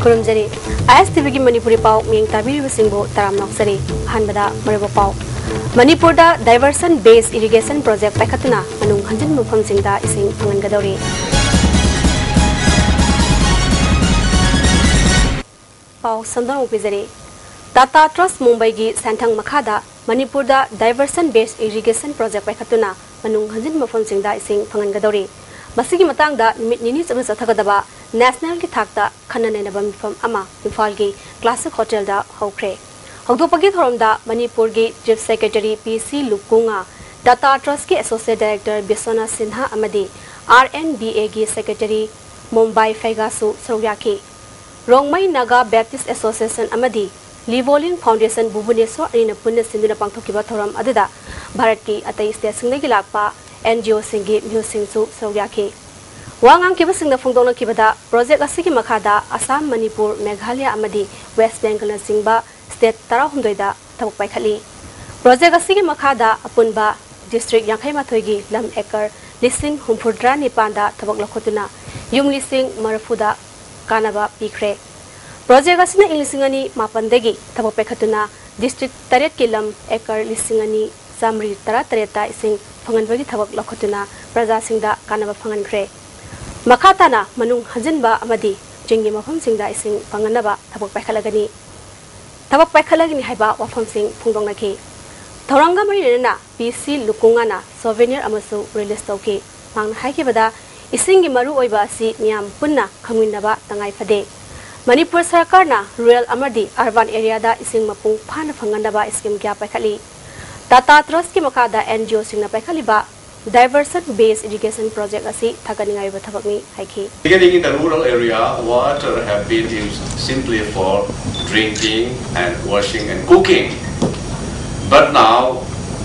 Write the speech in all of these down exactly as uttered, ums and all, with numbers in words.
ꯈꯨꯔꯨꯝꯖꯔꯤ꯫ ꯑꯥꯏ ꯑꯦꯁ T ꯚꯤꯒꯤ ꯃꯅꯤꯄꯨꯔꯤ ꯄꯥꯎ ꯃꯤꯌꯦꯡ ꯇꯥꯕꯤꯔꯤꯕꯁꯤꯡꯕꯨ ꯇꯔꯥꯝꯅ ꯑꯣꯛꯆꯔꯤ꯫ ꯑꯍꯥꯟꯕꯗ ꯃꯔꯨꯑꯣꯏꯕ ꯄꯥꯎ꯫ ꯃꯅꯤꯄꯨꯔꯗ diversion based irrigation project ꯄꯥꯏꯈꯠꯇꯨꯅ ꯃꯅꯨꯡ ꯍꯟꯖꯤꯟꯕ ꯃꯐꯝꯁꯤꯡꯗ ꯏꯁꯤꯡ ꯐꯪꯍꯟꯒꯗꯧꯔꯤ꯫ ꯄꯥꯎ ꯁꯟꯗꯣꯛꯅ ꯄꯤꯖꯔꯤ꯫ ꯇꯥꯇꯥ ꯇ꯭ꯔꯁ ꯃꯨꯝꯕꯥꯏꯒꯤ ꯁꯦꯟꯊꯪ ꯃꯈꯥꯗ ꯃꯅꯤꯄꯨꯔꯗ diversion based irrigation project ꯄꯥꯏꯈꯠꯇꯨꯅ ꯃꯅꯨꯡ ꯍꯟꯖꯤꯟꯕ ꯃꯐꯝꯁꯤꯡꯗ ꯏꯁꯤꯡ ꯐꯪꯍꯟꯒꯗꯧꯔꯤ꯫ ꯃꯁꯤꯒꯤ ꯃꯇꯥꯡꯗ ꯅꯨꯃꯤꯠ ꯅꯤꯅꯤ ꯆꯠꯅ ꯆꯠꯊꯒꯗꯕ ꯅꯦꯁꯅꯦꯜꯒꯤ ꯊꯥꯛꯇ ꯈꯟꯅ ꯅꯩꯅꯕ ꯃꯤꯐꯝ ꯑꯃ ꯏꯝꯐꯥꯜꯒꯤ ꯀ꯭ꯂꯥꯁꯤꯛ ꯍꯣꯇꯦꯜꯗ ꯍꯧꯈ꯭ꯔꯦ꯫ ꯍꯧꯗꯣꯛꯄꯒꯤ ꯊꯧꯔꯝꯗ ꯃꯅꯤꯄꯨꯔꯒꯤ ꯆꯤꯐ ꯁꯦꯀ꯭ꯔꯦꯇꯔꯤ ꯄꯤ ꯁꯤ ꯂꯨꯀꯨꯉꯥ, ꯇꯥꯇꯥ ꯇ꯭ꯔꯁꯀꯤ ꯑꯦꯁꯣꯁꯤꯌꯦꯠ ꯗꯥꯏꯔꯦꯛꯇꯔ ꯕꯤꯁ꯭ꯋꯅꯥꯊ ꯁꯤꯟꯍꯥ ꯑꯃꯗꯤ ꯑꯥꯔ ꯑꯦꯟ ꯕꯤ ꯑꯦꯒꯤ ꯁꯦꯀ꯭ꯔꯦꯇꯔꯤ ꯃꯨꯝꯕꯥꯏ ꯐꯩꯒꯥꯁꯨ ꯁꯔꯨꯛ ꯌꯥꯈꯤ꯫ ꯔꯣꯡꯃꯩ ꯅꯥꯒꯥ ꯕꯦꯞꯇꯤꯁ ꯑꯦꯁꯣꯁꯤꯌꯦꯁꯟ ꯑꯃꯗꯤ ꯂꯤꯕꯣꯂꯤꯡ ꯐꯥꯎꯟꯗꯦꯁꯟ ꯚꯨꯕꯅꯦꯁ꯭ꯋꯔ ꯑꯅꯤꯅ ꯄꯨꯟꯅ ꯁꯤꯟꯗꯨꯅ ꯄꯥꯡꯊꯣꯛꯈꯤꯕ ꯊꯧꯔꯝ ꯑꯗꯨꯗ ꯚꯥꯔꯠꯀꯤ ꯑꯇꯩ ꯁ꯭ꯇꯦꯠꯁꯤꯡꯗꯒꯤ ꯂꯥꯛꯄ ꯑꯦꯟ ꯖꯤ ꯑꯣꯁꯤꯡꯒꯤ ꯃꯤꯍꯨꯠꯁꯤꯡꯁꯨ ꯁꯔꯨꯛ ꯌꯥꯈꯤ꯫ ꯋꯥ ꯉꯥꯡꯈꯤꯕꯁꯤꯡꯅ ꯐꯣꯡꯗꯣꯛꯅꯈꯤꯕꯗ, ꯄ꯭ꯔꯣꯖꯦꯛ ꯑꯁꯤꯒꯤ ꯃꯈꯥꯗ ꯑꯁꯥꯝ, ꯃꯅꯤꯄꯨꯔ, ꯃꯦꯘꯥꯂꯌꯥ ꯑꯃꯗꯤ ꯋꯦꯁ꯭ꯠ ꯕꯦꯡꯒꯜꯅꯆꯤꯡꯕ ꯁ꯭ꯇꯦꯠ ꯇꯔꯥꯍꯨꯝꯗꯣꯏꯗ ꯊꯕꯛ ꯄꯥꯏꯈꯠꯂꯤ꯫ ꯄ꯭ꯔꯣꯖꯦꯛ ꯑꯁꯤꯒꯤ ꯃꯈꯥꯗ ꯑꯄꯨꯟꯕ ꯗꯤꯁꯇ꯭ꯔꯤꯛ ꯌꯥꯡꯈꯩ ꯃꯥꯊꯣꯏꯒꯤ ꯂꯝ ꯑꯦꯀꯔ ꯂꯤꯁꯤꯡ ꯍꯨꯝꯐꯨꯇꯔꯥ ꯅꯤꯄꯥꯟꯗ ꯊꯕꯛ ꯂꯧꯈꯠꯇꯨꯅ ꯌꯨꯝ ꯂꯤꯁꯤꯡ ꯃꯔꯤꯐꯨꯗ ꯀꯥꯟꯅꯕ ꯄꯤꯈ꯭ꯔꯦ꯫ ꯄ꯭ꯔꯣꯖꯦꯛ ꯑꯁꯤꯅ ꯏꯪ ꯂꯤꯁꯤꯡ ꯑꯅꯤ ꯃꯥꯄꯟꯗꯒꯤ ꯊꯕꯛ ꯄꯥꯏꯈꯠꯇꯨꯅ ꯗꯤꯁꯇ꯭ꯔꯤꯛ ꯇꯔꯦꯠꯀꯤ ꯂꯝ ꯑꯦꯀꯔ ꯂꯤꯁꯤꯡ ꯑꯅꯤ ꯆꯥꯃꯔꯤ ꯇꯔꯥꯇꯔꯦꯠꯇ ꯏꯁꯤꯡ ꯐꯪꯍꯟꯕꯒꯤ ꯊꯕꯛ ꯂꯧꯈꯠꯇꯨꯅ ꯄ꯭ꯔꯖꯥꯁꯤꯡꯗ ꯀꯥꯟꯅꯕ ꯐꯪꯍꯟꯈ꯭ꯔꯦ꯫ ꯃꯈꯥ ꯇꯥꯅ ꯃꯅꯨꯡ ꯍꯟꯖꯤꯟꯕ ꯑꯃꯗꯤ ꯆꯤꯡꯒꯤ ꯃꯐꯝꯁꯤꯡꯗ ꯏꯁꯤꯡ ꯐꯪꯍꯟꯅꯕ ꯊꯕꯛ ꯄꯥꯏꯈꯠꯂꯒꯅꯤ꯫ ꯊꯕꯛ ꯄꯥꯏꯈꯠꯂꯒꯅꯤ ꯍꯥꯏꯕ ꯋꯥꯐꯝꯁꯤꯡ ꯐꯣꯡꯗꯣꯛꯅꯈꯤ꯫ ꯊꯧꯔꯝꯒ ꯃꯔꯤ ꯂꯩꯅꯅ ꯄꯤ ꯁꯤ ꯂꯨꯀꯨꯉꯥꯅ ꯁꯣꯚꯦꯅꯤꯌꯔ ꯑꯃꯁꯨ ꯔꯤꯂꯤꯖ ꯇꯧꯈꯤ꯫ ꯃꯍꯥꯛꯅ ꯍꯥꯏꯈꯤꯕꯗ, ꯏꯁꯤꯡꯒꯤ ꯃꯔꯨꯑꯣꯏꯕ ꯑꯁꯤ ꯃꯤꯌꯥꯝ ꯄꯨꯟꯅ ꯈꯪꯃꯤꯟꯅꯕ ꯇꯉꯥꯏ ꯐꯗꯦ꯫ ꯃꯅꯤꯄꯨꯔ ꯁꯔꯀꯥꯔꯅ ꯔꯨꯔꯦꯜ ꯑꯃꯗꯤ ꯑꯔꯕꯥꯟ ꯑꯦꯔꯤꯌꯥꯗ ꯏꯁꯤꯡ ꯃꯄꯨꯡ ꯐꯥꯅ ꯐꯪꯍꯟꯅꯕ ꯁ꯭ꯀꯤꯝ ꯀꯌꯥ ꯄꯥꯏꯈꯠꯂꯤ꯫ ꯇꯥꯇꯥ ꯇ꯭ꯔꯁꯀꯤ ꯃꯈꯥꯗ ꯑꯦꯟ ꯖꯤ ꯑꯣꯁꯤꯡꯅ ꯄꯥꯏꯈꯠꯂꯤꯕ diversion based irrigation project ꯑꯁꯤ ꯊꯥꯒꯠꯅꯤꯡꯉꯥꯏ ꯑꯣꯏꯕ ꯊꯕꯛꯅꯤ ꯍꯥꯏꯈꯤ꯫ Beginning in the rural area, water have been used simply for drinking and washing and cooking. But now,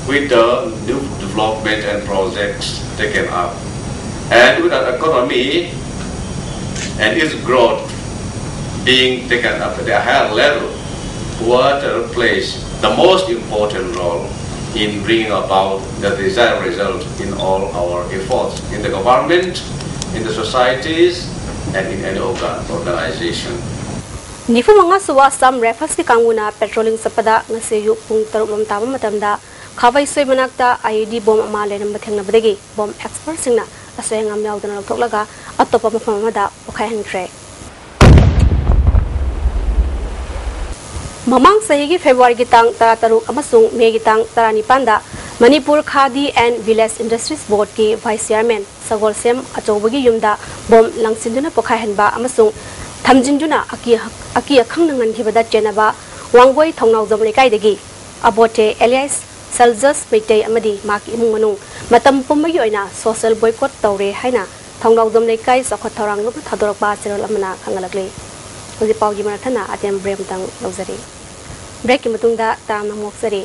with the new development and projects taken up, and with an economy and its growth being taken up at a higher level, water plays the most important role in bringing about the desired result in all our efforts in the government, in the societies, and in any organ organization. ꯅꯤꯐꯨ ꯃꯉꯥ ꯁꯨꯕ Assam Rifles ꯀꯤ ꯀꯥꯡꯕꯨꯅ patrolling ꯆꯠꯄꯗ ꯉꯁꯤ ꯑꯌꯨꯛ ꯄꯨꯡ ꯇꯔꯨꯛ ꯂꯣꯝ ꯇꯥꯕ ꯃꯇꯝꯗ ꯈꯥꯕꯩꯁꯣꯏ ꯃꯅꯥꯛꯇ IED bomb ꯑꯃ ꯂꯩꯔꯝꯕ ꯊꯦꯡꯅꯕꯗꯒꯤ bomb expertꯁꯤꯡꯅ ꯑꯁꯣꯏ ꯑꯉꯥꯝ ꯌꯥꯎꯗꯅ ꯂꯧꯊꯣꯛꯂꯒ ꯑꯇꯣꯞꯄ ꯃꯐꯝ ꯑꯃꯗ ꯄꯣꯈꯥꯏꯍꯟꯈ꯭ꯔꯦ꯫ ꯃꯃꯥꯡ ꯆꯍꯤꯒꯤ Februaryꯒꯤ ꯇꯥꯡ ꯇꯔꯥꯇꯔꯨꯛ ꯑꯃꯁꯨꯡ Mayꯒꯤ ꯇꯥꯡ ꯇꯔꯥꯅꯤꯄꯥꯟꯗ Manipur Khadi and Village Industries Boardꯀꯤ Vice Chairman ꯁꯒꯣꯜꯁꯦꯝ ꯑꯆꯧꯕꯒꯤ ꯌꯨꯝꯗ bomb ꯂꯪꯁꯤꯟꯗꯨꯅ ꯄꯣꯈꯥꯏꯍꯟꯕ ꯑꯃꯁꯨꯡ ꯊꯝꯖꯤꯟꯗꯨꯅ ꯑꯀꯤ ꯑꯀꯤ ꯑꯈꯪ ꯅꯪꯍꯟꯈꯤꯕꯗ ꯆꯦꯟꯅꯕ ꯋꯥꯡꯒꯣꯏ ꯊꯧꯅꯥꯎꯖꯝ ꯂꯩꯀꯥꯏꯗꯒꯤ ꯑꯕꯣꯇꯦ alias ꯁꯦꯜꯖꯁ ꯃꯩꯇꯩ ꯑꯃꯗꯤ ꯃꯍꯥꯛꯀꯤ ꯏꯃꯨꯡ ꯃꯅꯨꯡ ꯃꯇꯝ ꯄꯨꯝꯕꯒꯤ ꯑꯣꯏꯅ social boycott ꯇꯧꯔꯦ ꯍꯥꯏꯅ ꯊꯧꯅꯥꯎꯖꯝ ꯂꯩꯀꯥꯏ ꯆꯥꯎꯈꯠ ꯊꯧꯔꯥꯡ ꯂꯨꯞꯅ ꯊꯥꯗꯣꯔꯛꯄ ꯆꯦꯔꯣꯜ ꯑꯃꯅ ꯈꯪꯍꯜꯂꯛꯂꯤ꯫ ꯍꯧꯖꯤꯛ ꯄꯥꯎꯒꯤ ꯃꯔꯛ ꯊꯠꯅ ꯑꯇꯦꯟꯕ break ꯑꯃꯇꯪ ꯂꯧꯖꯔꯤ꯫ Breakꯀꯤ ꯃꯇꯨꯡꯗ ꯇꯔꯥꯝꯅ ꯑꯃꯨꯛ ꯑꯣꯛꯆꯔꯤ꯫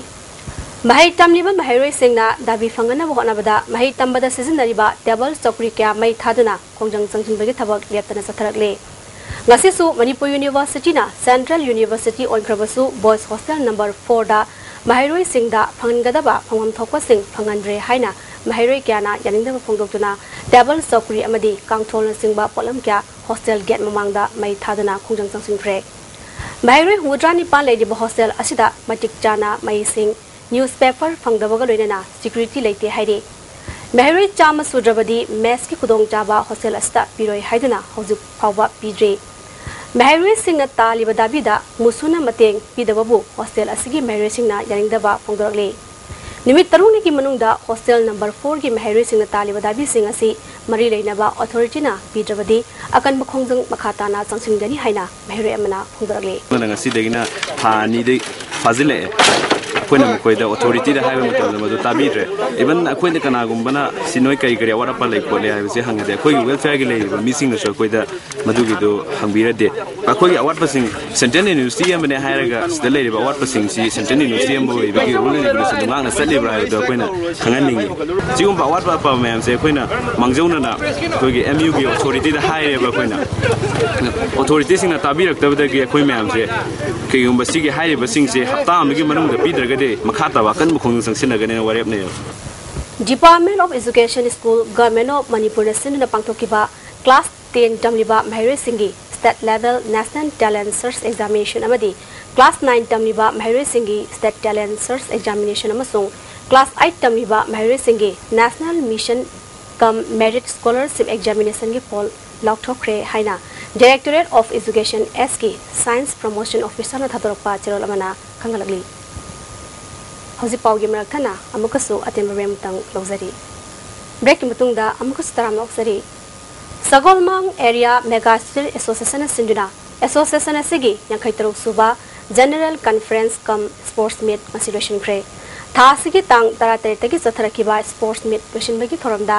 ꯃꯍꯩ ꯇꯝꯂꯤꯕ ꯃꯍꯩꯔꯣꯏꯁꯤꯡꯅ ꯗꯥꯕꯤ ꯐꯪꯅꯅꯕ ꯍꯣꯠꯅꯕꯗ ꯃꯍꯩ ꯇꯝꯕꯗ ꯁꯤꯖꯤꯟꯅꯔꯤꯕ table ꯆꯧꯀ꯭ꯔꯤ ꯀꯌꯥ ꯃꯩ ꯊꯥꯗꯨꯅ ꯈꯣꯡꯖꯪ ꯆꯪꯁꯤꯟꯕꯒꯤ ꯊꯕꯛ ꯂꯦꯞꯇꯅ ꯆꯠꯊꯔꯛꯂꯤ꯫ ꯉꯁꯤꯁꯨ Manipur Universityꯅ Central University ꯑꯣꯟꯈ꯭ꯔꯕꯁꯨ Boys Hostel number fourꯗ ꯃꯍꯩꯔꯣꯏꯁꯤꯡꯗ ꯐꯪꯍꯟꯒꯗꯕ ꯐꯪꯐꯝ ꯊꯣꯛꯄꯁꯤꯡ ꯐꯪꯍꯟꯗ꯭ꯔꯦ ꯍꯥꯏꯅ ꯃꯍꯩꯔꯣꯏ ꯀꯌꯥꯅ ꯌꯥꯅꯤꯡꯗꯕ ꯐꯣꯡꯗꯣꯛꯇꯨꯅ table ꯆꯧꯀ꯭ꯔꯤ ꯑꯃꯗꯤ ꯀꯥꯡꯊꯣꯜꯅꯆꯤꯡꯕ ꯄꯣꯠꯂꯝ ꯀꯌꯥ hostel gate ꯃꯃꯥꯡꯗ ꯃꯩ ꯊꯥꯗꯨꯅ ꯈꯣꯡꯖꯪ ꯆꯪꯁꯤꯟꯈ꯭ꯔꯦ꯫ ꯃꯍꯩꯔꯣꯏ ꯍꯨꯝꯐꯨꯇꯔꯥ ꯅꯤꯄꯥꯟ ꯂꯩꯔꯤꯕ hostel ꯑꯁꯤꯗ ꯃꯇꯤꯛ ꯆꯥꯅ ꯃꯩ ꯏꯁꯤꯡ, newspaper ꯐꯪꯗꯕꯒ ꯂꯣꯏꯅꯅ security ꯂꯩꯇꯦ ꯍꯥꯏꯔꯤ꯫ ꯃꯍꯩꯔꯣꯏ ꯆꯥꯝꯃ ꯁꯨꯗ꯭ꯔꯕꯗꯤ messꯀꯤ ꯈꯨꯗꯣꯡꯆꯥꯕ hostel ꯑꯁꯤꯗ ꯄꯤꯔꯣꯏ ꯍꯥꯏꯗꯨꯅ ꯍꯧꯖꯤꯛ ꯐꯥꯎꯕ ꯄꯤꯗ꯭ꯔꯤ꯫ ꯃꯍꯩꯔꯣꯏꯁꯤꯡꯅ ꯇꯥꯜꯂꯤꯕ ꯗꯥꯕꯤꯗ ꯃꯨꯁꯨꯅ ꯃꯇꯦꯡ ꯄꯤꯗꯕꯕꯨ hostel ꯑꯁꯤꯒꯤ ꯃꯍꯩꯔꯣꯏꯁꯤꯡꯅ ꯌꯥꯅꯤꯡꯗꯕ ꯐꯣꯡꯗꯣꯔꯛꯂꯤ꯫ ꯅꯨꯃꯤꯠ ꯇꯔꯨꯛꯅꯤꯒꯤ ꯃꯅꯨꯡꯗ hostel number fourꯒꯤ ꯃꯍꯩꯔꯣꯏꯁꯤꯡꯅ ꯇꯥꯜꯂꯤꯕ ꯗꯥꯕꯤꯁꯤꯡ ꯑꯁꯤ ꯃꯔꯤ ꯂꯩꯅꯕ authorityꯅ ꯄꯤꯗ꯭ꯔꯕꯗꯤ ꯑꯀꯟꯕ ꯈꯣꯡꯖꯪ ꯃꯈꯥ ꯇꯥꯅ ꯆꯪꯁꯤꯟꯒꯅꯤ ꯍꯥꯏꯅ ꯃꯍꯩꯔꯣꯏ ꯑꯃꯅ ꯐꯣꯡꯗꯣꯔꯛꯂꯤ꯫ ꯑꯃꯅ ꯉꯁꯤꯗꯒꯤꯅ ꯊꯥ ꯑꯅꯤꯗꯤ ꯐꯥꯖꯤꯜꯂꯛꯑꯦ꯫ ꯑꯩꯈꯣꯏꯅ ꯃꯈꯣꯏꯗ ꯑꯣꯊꯣꯔꯤꯇꯤꯗ ꯍꯥꯏꯕ ꯃꯇꯝꯗ ꯃꯗꯨ ꯇꯥꯕꯤꯗ꯭ꯔꯦ꯫ ꯏꯚꯟ ꯑꯩꯈꯣꯏꯗ ꯀꯅꯥꯒꯨꯝꯕꯅ ꯁꯤ ꯅꯣꯏ ꯀꯔꯤ ꯀꯔꯤ ꯑꯋꯥꯠ ꯑꯄꯥ ꯂꯩ ꯈꯣꯠꯂꯤ ꯍꯥꯏꯕꯁꯦ ꯍꯪꯉꯗꯤ ꯑꯩꯈꯣꯏꯒꯤ ꯋꯦꯜꯐꯤꯌꯔꯒꯤ ꯂꯩꯔꯤꯕ ꯃꯤꯁꯤꯡꯅꯁꯨ ꯑꯩꯈꯣꯏꯗ ꯃꯗꯨꯒꯤꯗꯨ ꯍꯪꯕꯤꯔꯗꯦ꯫ ꯑꯩꯈꯣꯏꯒꯤ ꯑꯋꯥꯠꯄꯁꯤꯡ ꯁꯦꯟꯇ꯭ꯔꯦꯜ ꯌꯨꯅꯤꯚꯔꯁꯤꯇꯤ ꯑꯃꯅꯦ ꯍꯥꯏꯔꯒ ꯁꯤꯗ ꯂꯩꯔꯤꯕ ꯑꯋꯥꯠꯄꯁꯤꯡꯁꯤ ꯁꯦꯟꯇ꯭ꯔꯦꯜ ꯌꯨꯅꯤꯚꯔꯁꯤꯇꯤ ꯑꯃ ꯑꯣꯏꯕꯒꯤ ꯔꯨꯜ ꯑꯦꯟ ꯔꯦꯒꯨꯂꯦꯁꯟꯗꯨ ꯉꯥꯛꯅ ꯆꯠꯂꯤꯕ꯭ꯔꯥ ꯍꯥꯏꯕꯗꯨ ꯑꯩꯈꯣꯏꯅ ꯈꯪꯍꯟꯅꯤꯡꯉꯤ꯫ ꯁꯤꯒꯨꯝꯕ ꯑꯋꯥꯠꯄ ꯑꯄꯥ ꯃꯌꯥꯝꯁꯦ ꯑꯩꯈꯣꯏꯅ ꯃꯥꯡꯖꯧꯅꯅ ꯑꯩꯈꯣꯏꯒꯤ ꯑꯦꯝ ꯌꯨꯒꯤ ꯑꯣꯊꯣꯔꯤꯇꯤꯗ ꯍꯥꯏꯔꯦꯕ꯫ ꯑꯩꯈꯣꯏꯅ ꯑꯣꯊꯣꯔꯤꯇꯤꯁꯤꯡꯅ ꯇꯥꯕꯤꯔꯛꯇꯕꯗꯒꯤ ꯑꯩꯈꯣꯏ ꯃꯌꯥꯝꯁꯦ ꯀꯩꯒꯨꯝꯕ ꯁꯤꯒꯤ ꯍꯥꯏꯔꯤꯕꯁꯤꯡꯁꯦ ꯍꯞꯇꯥ ꯑꯃꯒꯤ ꯃꯅꯨꯡꯗ ꯄꯤꯗ꯭ꯔꯒꯗꯤ ꯃꯈꯥ ꯇꯥꯕ ꯑꯀꯟꯕ ꯈꯣꯡꯖꯪ ꯆꯪꯁꯤꯟꯅꯒꯅꯤꯅ ꯋꯥꯔꯦꯞꯅꯩ꯫ Department of Education School, Government of ꯃꯅꯤꯄꯨꯔꯅ ꯁꯤꯟꯗꯨꯅ ꯄꯥꯡꯊꯣꯛꯈꯤꯕ ꯀ꯭ꯂꯥꯁ ꯇꯦꯟ ꯇꯝꯂꯤꯕ ꯃꯍꯩꯔꯣꯏꯁꯤꯡꯒꯤ State Level National Talent Search Examination ꯑꯃꯗꯤ ꯀ꯭ꯂꯥꯁ ꯅꯥꯏꯟ ꯇꯝꯂꯤꯕ ꯃꯍꯩꯔꯣꯏꯁꯤꯡꯒꯤ State Talent Search Examination ꯑꯃꯁꯨꯡ ꯀ꯭ꯂꯥꯁ ꯑꯩꯠ ꯇꯝꯂꯤꯕ ꯃꯍꯩꯔꯣꯏꯁꯤꯡꯒꯤ National Mission cum Merit Scholarship Examinationꯒꯤ ꯐꯣꯜ ꯂꯥꯎꯊꯣꯛꯈ꯭ꯔꯦ ꯍꯥꯏꯅ Directorate of Education Sꯀꯤ Science Promotion Officerꯅ ꯊꯥꯗꯣꯔꯛꯄ ꯆꯦꯔꯣꯜ ꯑꯃꯅ ꯈꯪꯍꯜꯂꯛꯂꯤ꯫ ꯍꯧꯖꯤꯛ ꯄꯥꯎꯒꯤ ꯃꯔꯛ ꯊꯠꯅ ꯑꯃꯨꯛꯀꯁꯨ ꯑꯇꯦꯟꯕ ꯕ꯭ꯔꯦꯛ ꯑꯃꯇꯪ ꯂꯧꯖꯔꯤ꯫ ꯕ꯭ꯔꯦꯛꯀꯤ ꯃꯇꯨꯡꯗ ꯑꯃꯨꯛꯀꯁꯨ ꯇꯔꯥꯝꯅ ꯑꯣꯛꯆꯔꯤ꯫ ꯁꯒꯣꯜꯃꯥꯡ Area Mega Student Associationꯅ ꯁꯤꯟꯗꯨꯅ association ꯑꯁꯤꯒꯤ ꯌꯥꯡꯈꯩ ꯇꯔꯨꯛ ꯁꯨꯕ General Conference cum Sports Meet ꯉꯁꯤ ꯂꯣꯏꯁꯤꯟꯈ꯭ꯔꯦ꯫ ꯊꯥ ꯑꯁꯤꯒꯤ ꯇꯥꯡ ꯇꯔꯥ ꯇꯔꯦꯠꯇꯒꯤ ꯆꯠꯊꯔꯛꯈꯤꯕ Sports Meet ꯂꯣꯏꯁꯤꯟꯕꯒꯤ ꯊꯧꯔꯝꯗ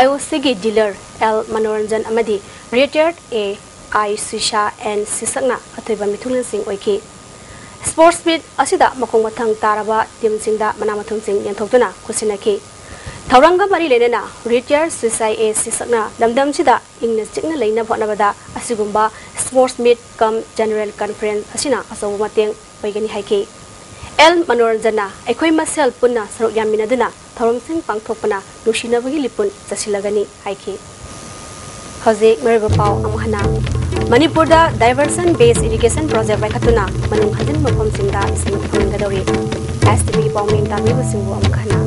IOCꯒꯤ dealer L ꯃꯅꯣꯔꯟꯖꯟ ꯑꯃꯗꯤ retired A I ꯁꯨꯏꯁꯥ ꯑꯦꯟ ꯁꯤꯁꯛꯅ ꯑꯊꯣꯏꯕ ꯃꯤꯊꯨꯡꯂꯦꯟꯁꯤꯡ ꯑꯣꯏꯈꯤ꯫ Sports Meet ꯑꯁꯤꯗ ꯃꯈꯣꯡ ꯃꯊꯪ ꯇꯥꯔꯕ teamꯁꯤꯡꯗ ꯃꯅꯥ ꯃꯊꯨꯝꯁꯤꯡ ꯌꯦꯟꯊꯣꯛꯇꯨꯅ ꯈꯨꯠꯁꯤꯟꯅꯈꯤ꯫ ꯊꯧꯔꯝꯒ ꯃꯔꯤ ꯂꯩꯅꯅ retired ꯁꯨꯏꯁꯥ ꯑꯦ ꯁꯤꯁꯛꯅ ꯂꯝꯗꯝꯁꯤꯗ ꯏꯪꯅ ꯆꯤꯛꯅ ꯂꯩꯅꯕ ꯍꯣꯠꯅꯕꯗ ꯑꯁꯤꯒꯨꯝꯕ Sports Meet cum General Conference ꯑꯁꯤꯅ ꯑꯆꯧꯕ ꯃꯇꯦꯡ ꯑꯣꯏꯒꯅꯤ ꯍꯥꯏꯈꯤ꯫ ꯑꯦꯜ ꯃꯅꯣꯔꯟꯖꯟꯅ ꯑꯩꯈꯣꯏ ꯃꯁꯦꯜ ꯄꯨꯟꯅ ꯁꯔꯨꯛ ꯌꯥꯃꯤꯟꯅꯗꯨꯅ ꯊꯧꯔꯝꯁꯤꯡ ꯄꯥꯡꯊꯣꯛꯄꯅ ꯅꯨꯡꯁꯤꯅꯕꯒꯤ ꯂꯤꯄꯨꯟ ꯆꯠꯁꯤꯜꯂꯒꯅꯤ ꯍꯥꯏꯈꯤ꯫ ꯍꯧꯖꯤꯛ ꯃꯔꯨꯑꯣꯏꯕ ꯄꯥꯎ ꯑꯃꯨꯛ ꯍꯟꯅ꯫ ꯃꯅꯤꯄꯨꯔꯗ diversion based irrigation project ꯄꯥꯏꯈꯠꯇꯨꯅ ꯃꯅꯨꯡ ꯍꯟꯖꯤꯟꯕ ꯃꯐꯝꯁꯤꯡꯗ ꯏꯁꯤꯡ ꯐꯪꯍꯟꯒꯗꯧꯔꯤ꯫ STVꯒꯤ ꯄꯥꯎꯃꯤ ꯇꯥꯕꯤꯕꯁꯤꯡꯕꯨ ꯑꯃꯨꯛ ꯍꯟꯅ